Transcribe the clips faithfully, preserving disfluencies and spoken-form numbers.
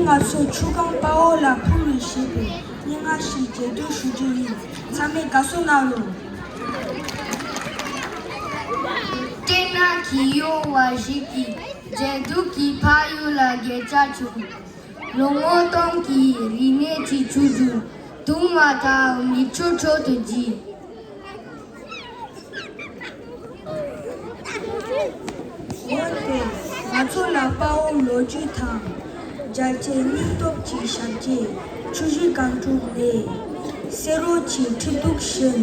ང་ཚོ་ཆུ་སྒང་དཔའ་བོ་ལ་ཕུལ་བའི་ཞེས་པའི་སྙན་ངག་ཞིག་མཇལ་དུ་ཞུ་རྒྱུ་ཡིན། ཚང་མས་དགའ་བསུ་གནང་རོགས། སྤྲིན་ནག་གི་གཡོ་བ་ཞིག་གིས་མཛེས་སྡུག་གི་ཕ་ཡུལ་ལ་སྐད་ཆ་བྱུང་། ལོ་ངོ་སྟོང་གི་རིག་གནས་ཀྱི་ཆུ་རྒྱུན་དུང་བ་དང་མིག་ཆུ་འཕྲོ་དུ་བརྗིད། འོན་ཏེ་ང་ཚོ་ལ་དཔའ་བོའི་ལོ་རྒྱུས་དང་། རྒྱལ་གཅེས་སྙིང་སྟོབས་ཀྱི་ཞབས་རྗེས་ཆུ་བཞི་སྒང་དྲུག་ནས། བསེ་རུ་གྱི་ཁྲི་གདུགས་བཞིན་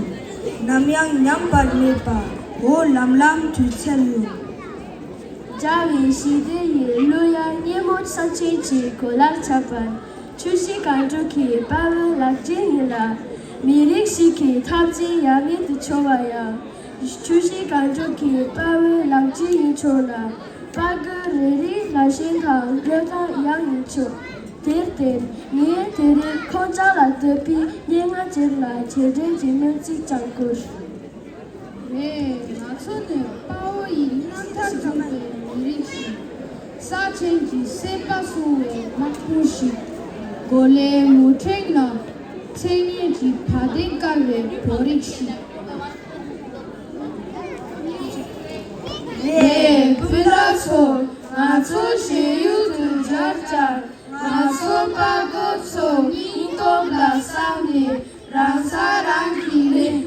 ནམ་ཡང་ཉམས་པར་མེད་པ། འོ་ལམ་ལམ་དུས་ཚོད་ལུང་། རྒྱལ་བའི་ཞི་བདེ་ཡི་གླུ་དབྱངས་སྙན་མོ་ས་ཆེན་གྱི་གོ་ལར་ཁྱབ་པར། ཆུ་བཞི་སྒང་དྲུག་གི་དཔའ་བོའི་ལག་རྗེས་ཡིན་ལ། མི་རིགས་ཤིག་གི་འཐབ་འཛིང་ཡ་མེད་དུ་འཕྱོ་བ་ཡང་། ཆུ་བཞི་སྒང་དྲུག་གི་དཔའ་བོའི་ལག་རྗེས་ཡིན་ཆོག་ལ། དཔའ་རྒོད་རེ་རེའི་ལ་ཞེན་དང་བློས་བཏང་ཡང་ཡིན་ཆོག་དེར་བརྟེན་ངས་དེ་རིང་ཁོང་ཅག་ལ་བསྟོད་པའི་སྙན་ངག་ཅིག་ལ་རྗེས་དྲན་གྱི་སྨོན་ཚིག་ཀྱང་བསྐུར། རེད། ང་ཚོ་ནི་དཔའ་བོ་ཡི་རྣམ་ཐར་འཛོམས་པའི་མི་རིགས་ཤིག་ས་ཆེན་གྱི་སེམས་པ་སྲུང་བའི་དམག་དཔུང་ཞིག་གོ་ལའི་མུ་ཕྲེང་ན་མཚན་སྙན་གྱི་བ་དན་དཀར་བའི་བོད་རིགས་ཤིག་རེད། སྤུན་ཟླ་ཚོ། ང་ཚོ་གཞན་ཡུལ་དུ་འབྱོར་ཀྱང་། ང་ཚོ་དཔའ་རྒོད་ཚོ་སྙིང་སྟོབས་ལ་བསམ་ནས། རང་ས་རང་གིས་ལས་